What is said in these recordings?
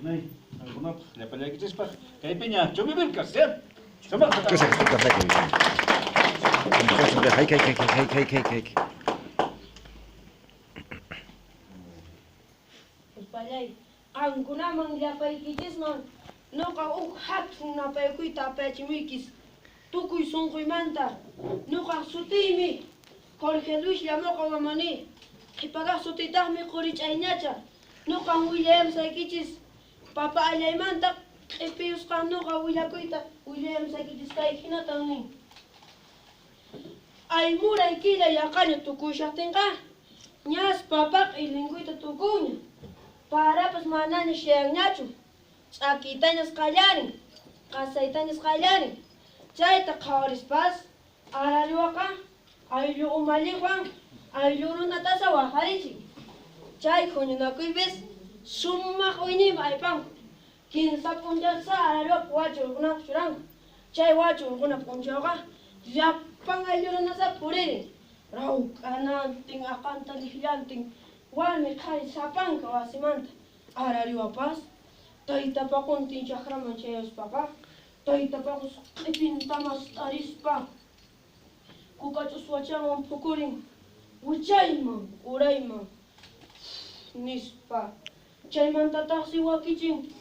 Nay, qamkunapaq, llapallaykichispaq, kaypiña Chumbivilcas, ya. Sumaqta. Upallay, qankunaman llapaykichisman nuqa huk hatun napaykuyta apachimuykis tukuy sunquymanta. Nuqaq sutiymi Jorge Luis Llamoqa Wamani, qhipakaq sutiytaqmi Qurich'ayñacha. Nuqan willayamsaykichis papa allaymanta q'ipiyusqan nuqa willakuyta willayamsaykichis kay hinatan nin. Aymuray killa yaqaña tukuyshaqtinqa ñas papaqa ilinkuyta tukunña. Parapas manaña shayanñachu. Ch'akiytañas qallarin, qasaytañas qallarin. Chayta qhawarispas arariwaqa ayllu umalliqwan ayllu runatasa waqarichin. Chay huñunakuypis sumaq uyninpa aypanku. Kinsa p'unchawta arariwap wachu urqunanpaq churanku. Chay wachu urquna p'unchawqa llapan ayllu runasa puririn. Rawk'anantin, aqanta liqllantin, warmi qhari sapanka wasimanta arariwapas tayta paquntin chakraman chayaspaqa tayta paqus q'ipinta mast'arispa kuka ch'uswachanwan phukurin wichayman urayman nispa. Chaymantataqsi wakichin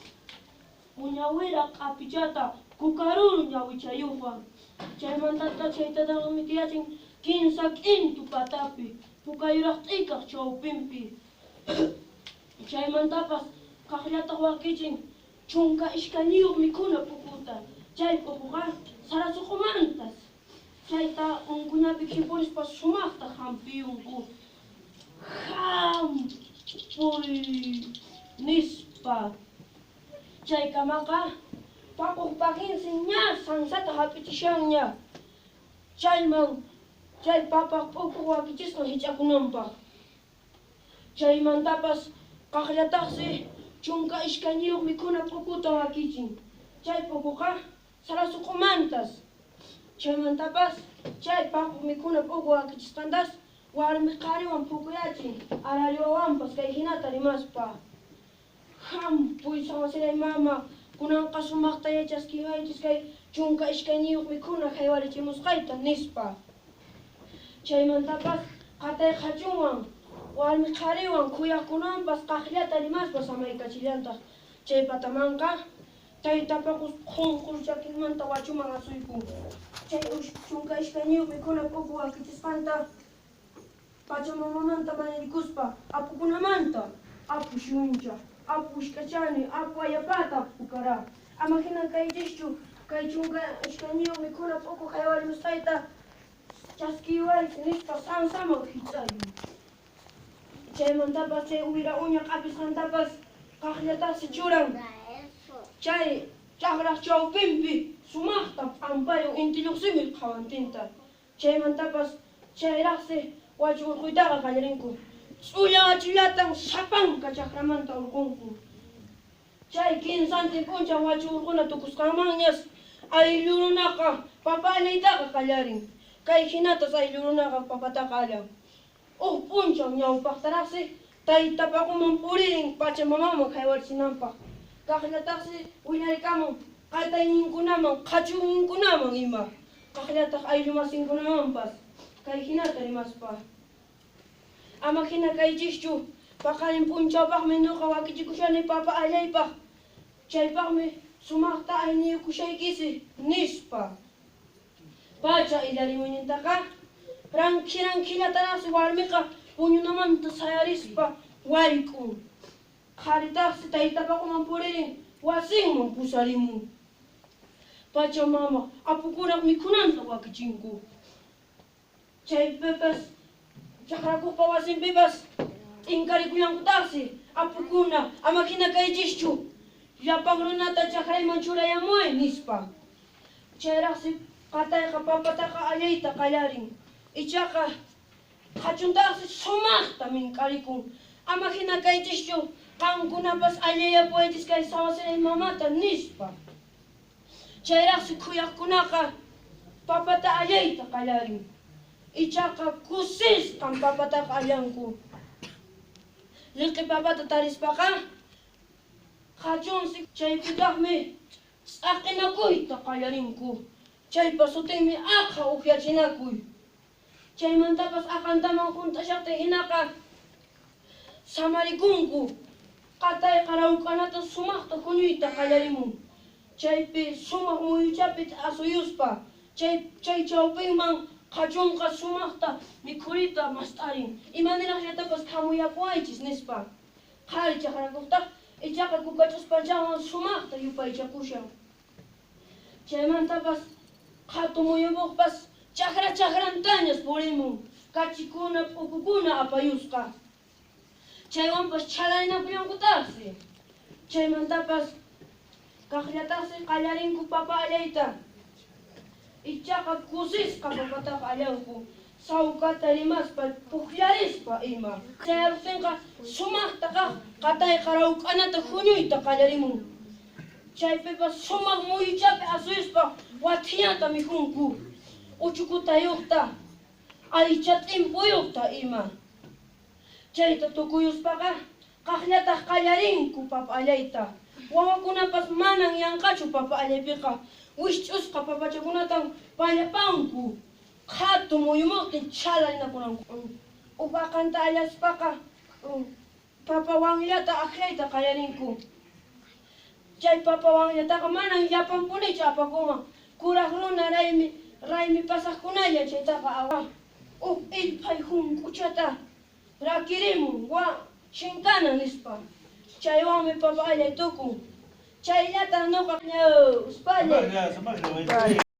uñawira q'apichata kukaruru ñawichayuqwan. Chaymantataq chaytataqmi tiyachin kinsa k'intu patapi pukayuraq t'ikaq chawpinpi. Chaymantapas kaqllataq wakichin 12 mikhuna p'ukuta. Chay p'ukuqa sara suq'umantas. Chayta unkuñapi khipurispa sumaqta hampiyunku. Hampuy nispa. Chaykamaqa paquq paqinsi ña sansata hap'ichishanña. Chayman chay papaq p'ukuq wakichisqan hich'akunanpaq. Chaymantapas kaqllataqsi 12 mikhuna p'ukuta wakichin. Chay p'ukuqa sara suq'umantas. Chaymantapas chay paquq mikhuna p'uku wakichisqantas warmi qhariwan phukuyachin arariwawanpas kay hinata rimaspa. Hampuy sawasiray mama, kunanqa sumaqta yachaskiwaychis kay 12 mikhuna haywarichimusqayta nispa. Chaymantapas qatay qhachunwan warmi qhariwan khuyaqkunanpas kaqllata rimaspa samaykachillantaq. Chay patamanqa tayta paqus qhunqur chakinmanta wachuman asuykun. Chay 12 mikhuna p'uku wakichisqanta Pachamamamanta mañarikuspa apukunamanta, apu shuncha, apu ushk'achani, apu ayapata pukara. Ama hina kaychischu kay 12 mikhuna p'uku haywarimusqayta chaskiwaychis nispa sansaman hich'ayun. Chaymantapas chay uwira uña q'apisqantapas kaqllataqsi churan. Chay chakraq chawpinpi sumaqta p'ampayun inti lluqsimuy qhawantinta. Chaymantapas chayraqsi wachu urquytaqa qallarinku. Ch'ulla wachullatan sapanka chakramanta urqunku. Chay kinsantin p'unchaw wachu urquna tukusqanmanñas ayllu runaqa papa allaytaqa qallarin. Kay hinatas ayllu runaqa papataqa allan. Huk p'unchaw ñawpaqtaraqsi tayta paquman puririn Pachamamaman haywarichinanpaq. Kaqllataqsi willarikamun qatayninkunaman, qhachunninkunaman ima. Kaqllataq ayllu masinkunamanpas kay hinata rimaspa. Ama hina kaychischu, paqarin p'unchawpaqmi nuqa wakichikushani papa allaypaq, chaypaqmi sumaqta ayniyukushaykisi, nispa. Pacha illarimuynintaqa rankhi rankhillataraqsi warmiqa puñunamanta sayarispa wayk'un. Qharitaqsi tayta paquman puririn wasinman pusarimun. Pachamama apukunaq mikhunanta wakichinku. Chaypipas chakrakuqpa wasinpipas t'inkarikullanqutaqsi apukuna ama hina kaychischu, llapan runata chakrayman churayamuway nispa. Chayraqsi qatayqa papataqa allayta qallarin. Ichaqa qhachuntaqsi sumaqta mink'arikun, ama hina kaychischu, qankunapas allayapuwaychis kay sawasiray mamata nispa. Chayraqsi khuyaqkunaqa papata allayta qallarin. Ichaqa kusisqan papataqa allanku. Liqi papata tarispaqa Qhachunsi chaypitaqmi ch'aqinakuyta qallarinku. Chaypa sutinmi aqha ukyachinakuy. Chaymantapas aqantaman hunt'ashaqtin hinaqa samarikunku. Qatayqa rawk'anata sumaqta huñuyta qallarimun. Chaypi sumaq muyuchapi t'asuyuspa chay chay chawpinman qhachunqa sumaqta mikhurita mast'arin. Imaniraqllatapas khamuyapuwaychis nispa. Qhari chakrakuqtaq ichaqa kukach'uspanchanwan sumaqta yupaychakushan. Chaymantapas qhatu muyumuqpas chakra chakrantañas purimun, kachikuna p'ukukuna apayusqa. Chaywanpas chhalaynakullankutaqsi. Chaymantapas kaqllataqsi qallarinku papa allayta. Ichaqa kusisqa papataqa allanku, sawkata rimaspa, pukllarispa ima. Chayaruqtinqa sumaqta kaq qatayqa rawk'anata huñuyta qallarimun. Chaypipas sumaq muyuchapi asuyuspa wathiñata mikhunku, uchukutayuqta, aycha t'impuyuqta ima. Chayta tukuyuspaqa kaqllataq qallarinku papa allayta. Wawakunapas manan yanqachu papa allaypiqa, wisch'usqa papachakunatan pallapanku, qhatu muyumuqtin chhalarinakunanku. Huk aqanta allaspaqa papawanllata akllayta qallarinku. Chay papawanllataqa manan llapanpunichu apakunman, kuraq runa raymi raymi pasaqkunalla chaytaqa awa. Huk illphay hunk'uchata rakirimun, wa chinkana nispa. Chaywanmi papa allay tukun. Chayllatan nuqa ñawspallay. Sumaqlla, sumaqlla.